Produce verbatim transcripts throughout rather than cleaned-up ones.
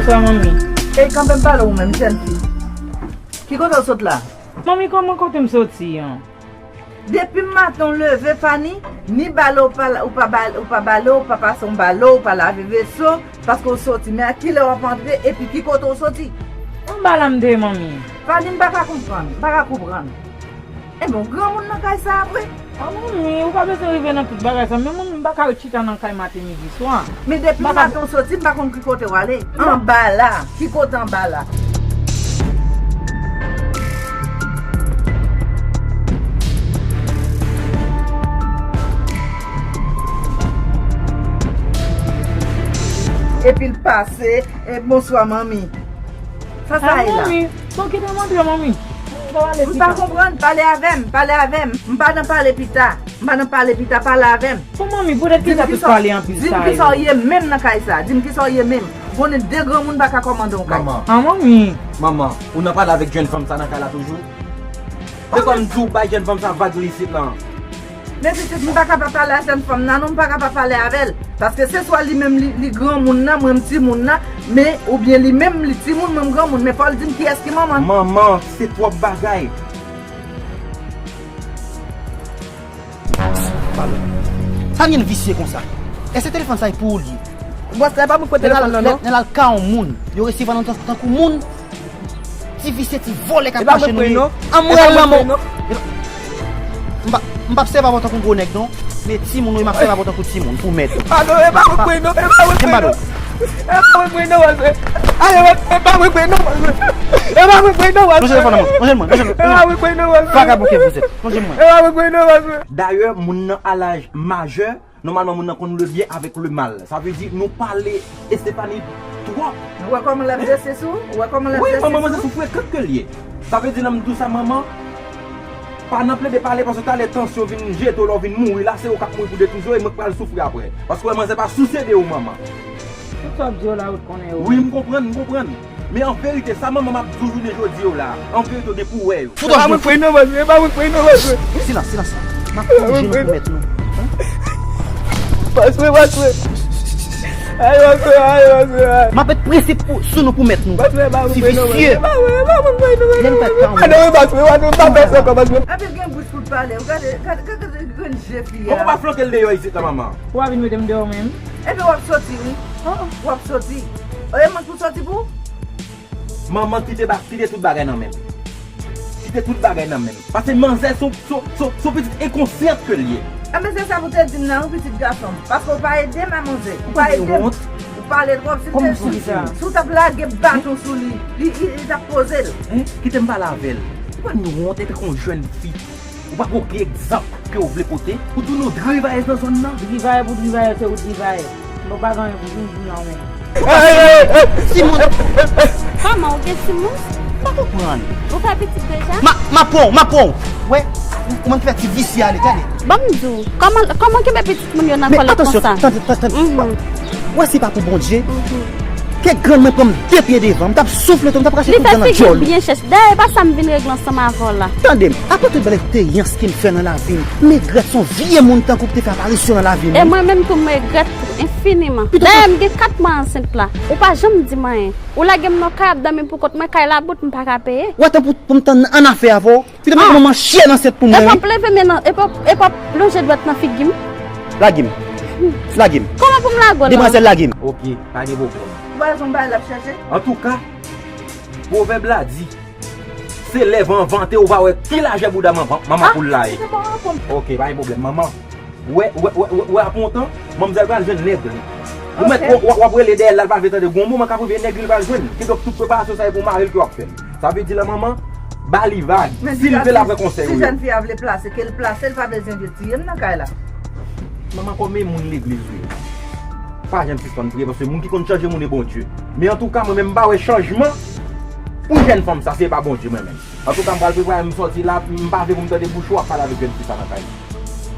Bonswa, manmi. Ey, kanpe m pale w menm, jèn fi. Ki kote w sot la? Manmi, kòman kote m soti an? Depi maten w leve, Fani, ni bale w pa, ou pa bale, ou pa bale, ou pa pase yon bale, ou pa lave veso, paske w soti. Men a kilè w ap antre, epi ki kote w soti? Anba la m te ye, manmi. Fani, m pa ka konprann, m pa ka konprann. Ebyen, w granmoun nan kay sa a vre? A, manmi, ou pa bezwen rive nan tout bagay sa. Men, manmi, m pa ka ret chita nan kay maten, midi, swa. Men depi maten w soti, m pa konn ki kote w ale. Anba la. Ki kote anba la? Epi l pase, e, bonswa, manmi. Sa sa ye la? Manmi, bon, kite m antre, manmi. M pa konprann, pale avè m, pale avè m. M pa nan pale pita. M pa nan pale pita, pale avè m. Bon, manmi, poutèt ki sa tout pale anpil sa yo? Di m kisa w ye menm nan kay sa. Di m kisa w ye menm. Konnen de granmoun pa ka kòmande yon kay. Manman. A, manmi. Manman, ou nan pale avèk jèn fanm sa nan kay la toujou? Se kòm di w bay jèn fanm sa vag li isit lan. Men pitit, m pa ka pa pale a jèn fanm nan, non, m pa ka pa pale avè l. Paske se swa li menm li, li granmoun nan, mwen m timoun nan, men, oubyen li menm li timoun, mwen m granmoun, men fò l di m kiyès ki manman l. Manman, se twòp bagay. Sa m gen visye konsa. Èske telefòn sa e pou ou li ye? Bòs la, e pa mwen k pran telefòn nan, non. Lè n al ka yon moun, yo resevwa nou tan-, tankou moun. Ti visye, ti vòlè k ap mache nou ye. An mwen lanmò. M pa, m p ap sèvi avè w tankou gwo nèg, non. Men timoun ou ye, m ap sèvi avè w tankou timoun, pou mèt ou. Pardon, e pa mwen k pran non, e pa mwen k pran non. E pa mwen k pran non, wazè. Ale, wazè, e pa mwen k pran non, wazè. E pa mwen k pran non, wazè. Lonje telefòn nan mwen, lonje l mwen, lonje l mwen. E pa mwen k pran non, wazè. Vagabon que vous êtes, lonje l mwen. E pa mwen k pran non, wazè. Dayè, moun nan a laj majè, nòmalman, moun nan konn le byen avèk le mal. Sa vle di, nou pale Estefani twòp. Ou wè kòman l ap dese sou? Ou wè kòman l ap dese sou? Wi, manman, manzè sou frekan ke l ye. Sa vle di, lè m di w sa, manman, pa nan plede pale, paske talè tansyon vin jete w, lè w vin mouri la, se ou k ap mouri pou detwi w, e mwen k pral soufri apre. Paske w wè, manzè pa sou sede w, manman. Tout sa w ap di yo la, ou t konnen yo. Wi, m konprann, m konprann. Men an verite, sa manman m ap di w jounen jodi yo la, an verite, w gen pou w wè yo. Fout w ap jwe. E pa mwen k pran non, wazè, e pa mwen k pran non, wazè. Silans, silans. M ap pwoteje nou pou mèt nou. Hein? Wazè, wazè. Ay, wazè, ay, wazè, ay. M ap met prensip pou, sou nou pou mèt nou. Wazè, e pa mwen k pran non, wazè. Ti visye. E pa mwen, e pa mwen k pran non, wazè. Lè nou pa ka anmwe. A non, wazè, wazè, m pa fè sa ankò, wazè. Epi l gen bouch pou l pale. Ou gade, gade, gade, gade grenn je fi a. Kòman w pa flanke l deyò isit la, manman? Ou pa vin mete m deyò menm? Epi w ap soti, wi. W ap soti. E manch pou soti pou? Manman, kite ba-, kite tout bagay nan men m. Kite tout bagay nan men m. Paske manzè se, se, se, se yon pitit enkonsyant ke l ye. Enben, se sa pou te di m nan, yon pitit gason. Paske w pa ede m, manzè. Ou pa ede m. Ou pale twòp. Si m te, si, si w t ap lage baton sou li, li, li, li t ap poze l. Hein? Kite m pale avè l. Ou pa ni wont epi kon jèn fi. Ou pa gen okenn egzanp ke w vle pote? Ou di w nou drivayèz nan zòn nan? Drivayè pou drivayè, se ou drivayè. Nou pa gen anyen pou nou di nan men. Timoun. Kòman, ou gen timoun? M pa konprann. Ou fè pitit deja? Ma, ma pran w, ma pran w. Wè, ou menm ki fè ti visye ale, gade. Ban m di w, kòman, kòman kenbe pitit moun yo nan kòlèt konsa? Men atansyon, tande, tande, tande. Wè, se pa pou Bondye. Kèk grann mwen pran m de pye devan, m t ap soufle tou, m t ap rache tout dan nan djòl ou. Li fè figi l byen chèch. Dayè, e pa sa m vin regle ansanm avè w la. Tande m, apre tout bèl eksperyans ke m fè nan lavi m, m regrèt se yon vye moun tankou w ki te fè aparisyon nan lavi m, wi. E mwen menm tou, m regrèt enfiniman. Dayè, m gen kat mwa ansent la. Ou pa janm di m anyen. Ou lage m nan kay ap dòmi pou kont mwen, kay la bout, m pa ka peye. Ou atann pou, pou m tann annafè avè w? Pito mete manman chen nan sèt pou mwen, wi. Epi w ap leve men nan, epi w ap, epi w ap lonje dwèt nan figi m. Lage m. Lage m. Kòman pou m lage w la? Demwazèl, lage m. Ok, pa gen pwoblèm. Ou pa wè se yon bagay l ap chèche? Antouka, pwovèb la di, se lè van vante ou va wè ki lajè bouda manman, manman poul la ye. Ok, pa gen pwoblèm, manman. Wè, wè, wè, wè, wè, apontan, manmzèl pral jwenn nèg li. Ou mèt, w, w, w ap rele dèyè l, l pa vle tande. Gon moman k ap rive, nèg li l pral jwenn. Kidonk, tout preparasyon sa yo pou mari l ke w ap fè. Sa vle di la, manman, ba li vag. Si l vle, l ap pran konsèy ou yo. Si jèn fi a vle plase, ke l plase, l pa bezwen vin tiye m nan kay la. Manman, kòm e moun legliz ou ye, pa janm sispann priye, paske moun ki konn chanje moun e Bondye. Men antouka, mwen menm, m pa wè chanjman pou jèn fanm sa, se pa Bondye, mwen menm. Antouka, m pral prepare m sòti la, m pa vle pou m tande bouch ou ap pale avèk jèn fi sa nan kay la.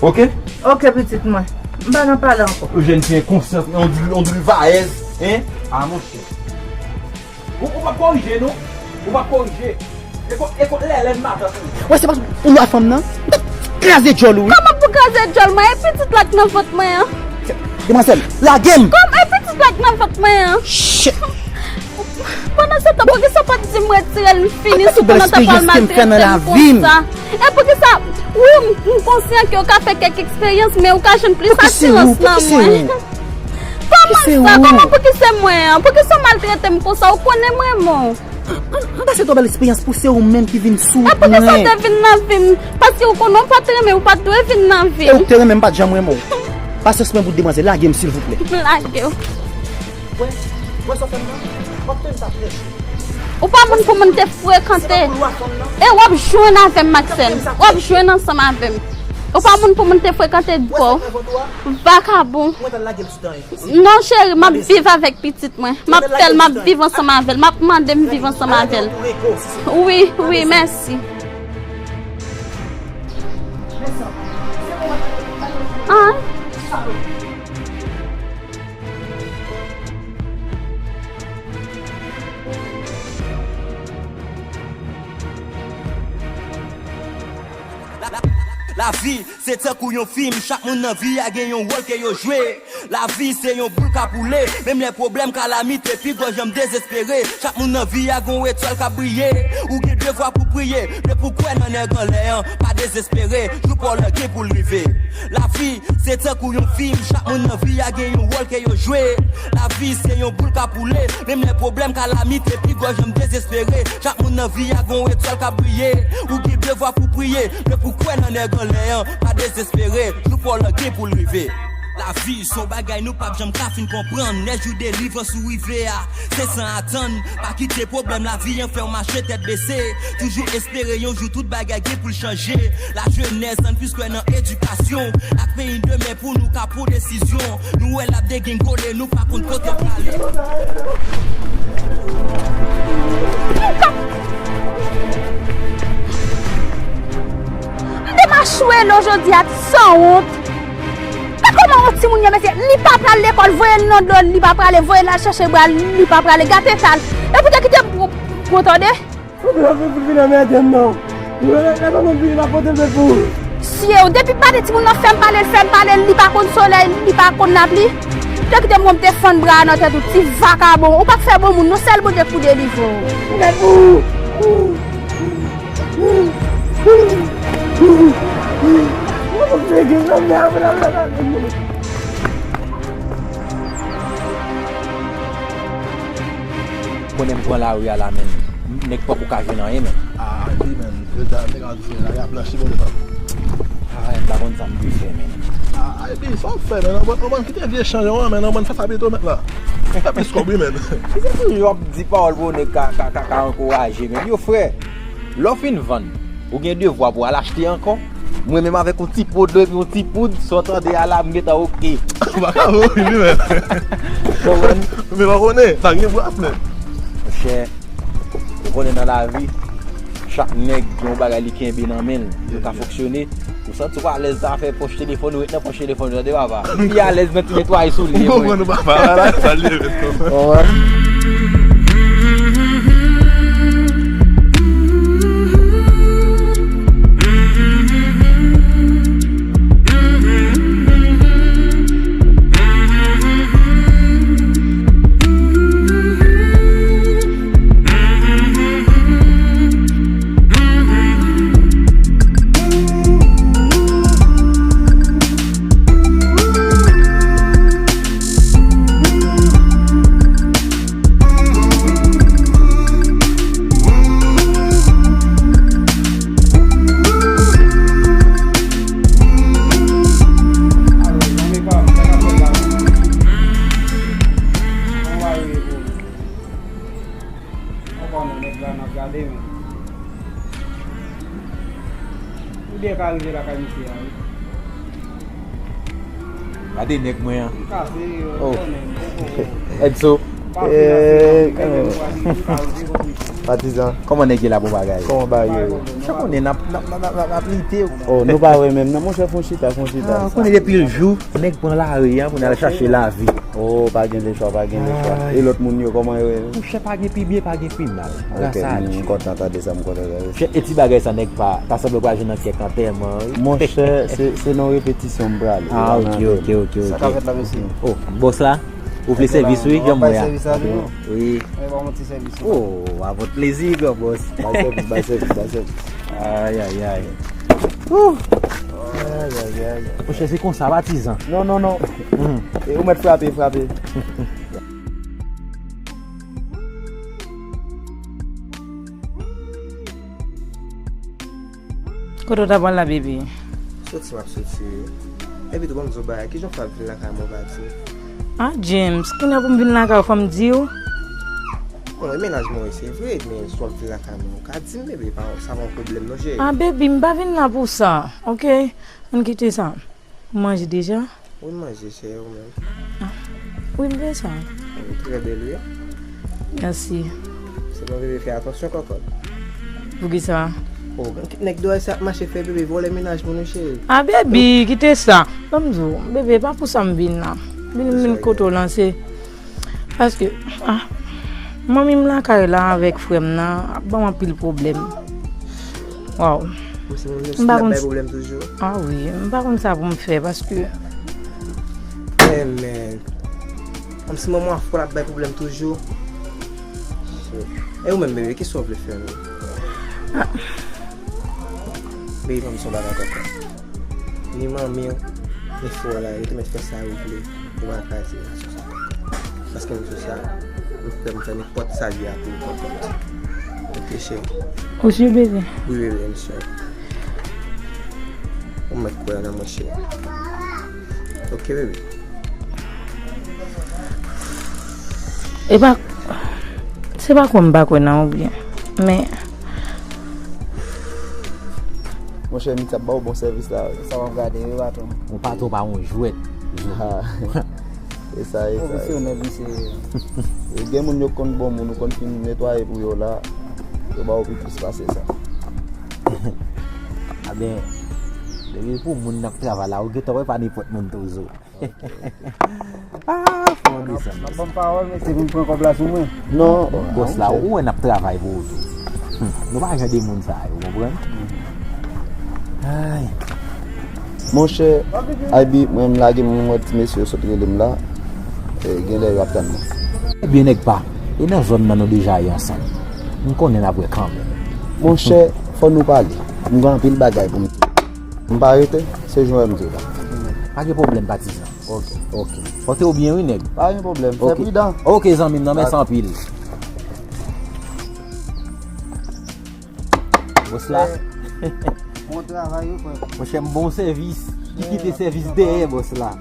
Ok? Ok, pitit mwen. M pa nan pale ankò. Yon jèn fi enkonsyans, on dirait, on dirait vayèz, hein? Ah, monchè. Ou, ou p ap korije, non? Ou p ap korije. E kon, e kon lè, lè m matant ou. Wè, se pa ou lwa fanm nan? M t ap kraze djòl ou, wi. Kòman pou kraze djòl mwen? E pitit la k nan vant mwen an? Demwazèl, lage m! Kòm e pitit la k nan vant mwen an? Shit! Pandan se tan, poukisa w pa t di m retire l, m fini sou pandan w t ap al maltrete m konsa? E poukisa, wi, m, m konsyan ke w ka fè kèk eksperyans, men w ka jwenn plis asirans nan mwen. Kòman sa? Kòman pou ki se mwen an? Pou ki sa w maltrete m konsa? Ou konnen m renmen w. M pase twò bèl eksperyans pou se ou menm ki vin sou mwen. E pou ki sa w te vin nan vi m? Paske ou konnen w pa t renmen, ou pa t dwe vin nan vi m. E ou te renmen m, m pa t janm renmen w. Pasyans mwen bout, demwazèl, lage m silvouplè. M lage w. Wè, wè sa w fè m nan? W ap fè m sa prèske. Ou pa moun pou moun te frekante. E w ap jwenn avè m, Maxèl. W ap jwenn ansanm avè m. Ou pa moun pou moun te frekante dwòl. Vakabon. Non, cheri, m ap viv avèk pitit mwen. M ap fè l, m ap viv ansanm avè l. M ap mande m viv ansanm avè l. Wi, wi, mèsi. Ah. Lavi se tankou yon fim, chak moun nan vi a gen yon wòl ke yo jwe. Lavi se yon boul k ap woule, menm lè pwoblèm, kalamite, pi gwo janm dezespere. Chak moun nan vi a gon etwal k ap briye. Ou gen devwa pou priye, men pou kwè nan nèg anlè an, pa dezespere. Jou pa w lan gen pou l rive. Lavi se tankou yon fim, chak moun nan vi a gen yon wòl ke yo jwe. Lavi se yon boul k ap woule, menm lè pwoblèm, kalamite, pi gwo janm dezespere. Chak moun nan vi a gon etwal k ap briye. Ou gen devwa pou priye, men pou kwè nan nèg anlè an, pa dezespere. Jou pa w lan gen pou l rive. Lavi se yon bagay nou p ap janm ka fin konprann. Lè jou delivrans ou rive a, se san atann. Pa kite pwoblèm lavi an fè w mache tèt bese. Toujou espere yon jou tout bagay gen pou l chanje. Lajenès, ann plis kwè nan edikasyon ak peyi demen pou nou ka pran desizyon. Nou wè l ap degengole, nou pa konn kote l prale. M te machwe lo jodi a, sanwont. Gad kòman yon timoun ye, mesye. Li pa pral lekòl, voye l nan do l, li pa prale, voye l al chèche bra l, li pa prale. Gad eta l. Epi w te kite m pran, pran tande. Ou vle pou vin anmède m non. Lè manman m vini, m ap pote l pou ou. Sye w, depi pale timoun nan fè m pale l, fè m pale l, li pa konn solèy, li pa konn lapli. Te kite m wè m te fann bra a nan tèt ou, ti vakabon. Ou pa t fè bon moun non, sèl Bondye k pou delivre w. Mèt pou ou. Konnen m pran lari a la, men nèg pòk ou ka jwenn anyen, men. Ah, epi, men, yo ta, nèg a di se lari a blanchi, bon, men. Ah, m pa konn sa m dwe fè, men. Ah, epi, sa w ap fè, men, anbann, anbann kite vye chan yo an, men, anbann fè sa pito mèt la. Fè plis kòb, wi, men. Ki se toujou ap di pawòl pou nèg ka, ka, ka, ka ankouraje, men. Yo, frè, lè w fin vann, ou gen devwa pou al achte ankò. Mwen menm avèk yon ti po dlo epi yon ti poud, sa w tande a la, m gentan oke. Ou pa ka mouri, wi, men. Konprann? Men pa konnen, pa gen bwaf, men. Monchè, ou konnen nan lavi, chak nèg gen yon bagay li kenbe nan men l. Yo ka fonksyone. Ou santi w alèz, sa fè pòch telefòn ou ret nan pòch telefòn ou, tande, papa. Li alèz nan ti netwaye soulye. Ou konprann, papa, la, sa li ye, men. Konprann? Ka rive lakay misye a, wi. Gade nèg mwen an. Kase, oh. Konnen, oh, oh, oh. Edso. Pa finanse, eh, pa finanse, kanmenm. Patizan. Kòman nèg ye la, bon bagay? Kòman bagay yo? Sa konnen n ap, n ap, n ap, n ap, n ap lite. Oh, nou pa wè menm non, monchè, fon chita, fon chita. Ah, konnen depi l jou, nèg pran lari an pou n al chache lavi. Oh, pa gen lechwa, pa gen lechwa. Ay. E lòt moun yo, kòman yo ye? Monchè, pa gen pi byen, pa gen pi mal. Ok, m kontan tande sa, m kontan tande sa. Monchè, e ti bagay sa, nèg pa, ta sanble w pral jwenn nan kèk antèman, wi. Monchè, se, se nan repetisyon m prale. Ah, ok, ok, ok, ok. Sa k ap fèt la, mesye? Oh, bòs la? Ou vle sèvis, wi, janm wè a. Wi. Mwen ba yon ti sèvis. Oh, avèk plezi, gran bòs. Bay sèvis, bay sèvis, bay sèvis. Ay, ay, ay. Ooh. Ay, ay, ay. Monchè, se konsa, patizan. Non, non, non. Hmm. E ou mèt frape, frape. Kote w ta pral la, bebe? Soti, m ap soti wi. Epi tou, ban m di w bagay, kijan w fè ap vin lakay mwen, w pa di m? Ah, James, kilè pou m vin lakay ou, fò m di w? Bon, e mennaj mwen wi, se vre, men si w ap vin lakay mwen, ou ka di m, bebe, pa, sa pa yon pwoblèm non, cheri. Ah, baby, m pa vin la pou sa, ok? Ann kite sa. Ou manje deja? Wi, m manje, cheri, ou menm? Ah, wi, m fè sa. Ou trè bèl, wi. Mèsi. Sèlman, bebe, fè atansyon, kòkòt. Poukisa? Oh, nèg dòyè sa ap mache fè bebe vòlè mennaj moun, wi, cheri. Ah, baby, kite sa. Ban m di w, bebe, pa pou sa m vin la. Vin, vin kote w lan, se Paske, ah, manmi m lakay la avèk frè m nan ap ban m anpil pwoblèm. Waw. M pa konn. Ah wi, m pa konn sa pou m fè paske. Kòmsi manman w ap bay pwoblèm toujou. E ou menm, bebe, kisa w vle fè menm? Ah. Bebe, ban m son bagay kòkòt. Ni manmi w, ni frè w la, yo te mèt fè sa yo vle. Ou pa kraze relasyon sa. Paske m di w sa, m prè pou m fè nenpòt sa l ye a pou ou kontan. Ok, cheri? Ou si, bebe? Wi, bebe, m si. Ou mèt kwè nan mwen, cheri. Ok, bebe? E pa, se pa kwè m pa kwè nan ou byen, men. Monchè, Mita ap ba w bon sèvis la. Sa w ap gade, wi, patwon. Yon patwon pa yon jwèt. Ah. E sa, e sa, e sa. Pwofesyonèl, misye. E gen moun yo konn bon moun, ou konn fin netwaye pou yo la, yo ba w pi plis pase sa. A ben, depi pou moun n ap travay la, ou gentan wè pa nenpòt moun toujou. Ah, fò desann. N ap ban m pawòl, mesye, pou m pran kòb la sou mwen. Non, bòs la, ou wè n ap travay pou ou tou. Hmm, nou pa jan de moun sa yo, ou konprann? Ay. Monchè, Aybi, mwen m lage m wè ti mesye yo sot rele m la. E, genlè yo ap tann mwen. Ebyen, nèg pa, e nan zòn nan nou deja ye ansanm. M konnen n ap wè kanmenm. Monchè, fò nou pale. M gen anpil bagay pou m di. M pa rete, se jan w wè m di w la. Pa gen pwoblèm, patizan. Ok, ok. Pòte w byen, wi, nèg. Pa gen pwoblèm, fè pridan. Ok, zanmi m nan, mèsi anpil. Bòs la. Bon travay, wi, frè. Monchè, m ba w sèvis. Li kite sèvis dèyè, bòs la.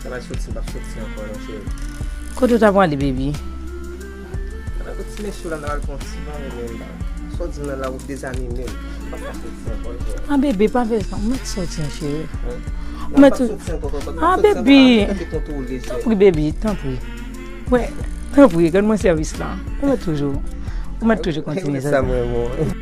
Sa va soti, m p ap soti ankò, non, cheri. Kote w ta prale, baby? Nan kote ti mesye la, n al pran ti manje menm la. Sa w di m nan la, ou dezanime m. M p ap ka soti ankò, cheri. Ah, bebe, pa fè sa. Ou mèt soti, cheri. Ou mèt soti ankò, kòkòt. Ah, bebe. Tanpri, bebe, tanpri. Wè, tanpri, rann mwen sèvis la. Ou mèt toujou, ou mèt toujou kontinye sa. Sa mwen, mwen.